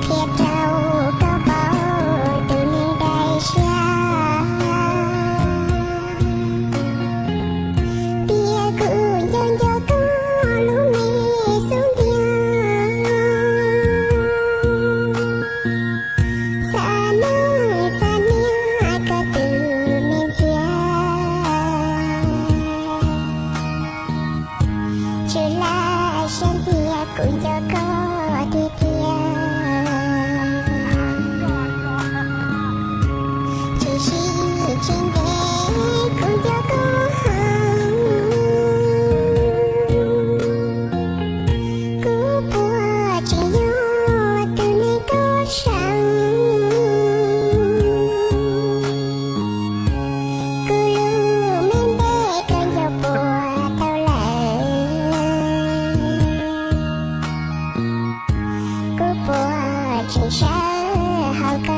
Qhia rau koj paub tus neeg dai siab, tias kuv nco nco koj lub me xub ntiag. Xav neej xav niam koj tus me ntxhias, tsis lam saib ntxias kuv nco koj tiag tiag. Tsis sib tsis ntev kuv nco koj heev, kuv puas tseem yog tus neeg koj seev. Kuv lub me npe koj nco puas tau lawm, kuv puas tseem sawv hauv koj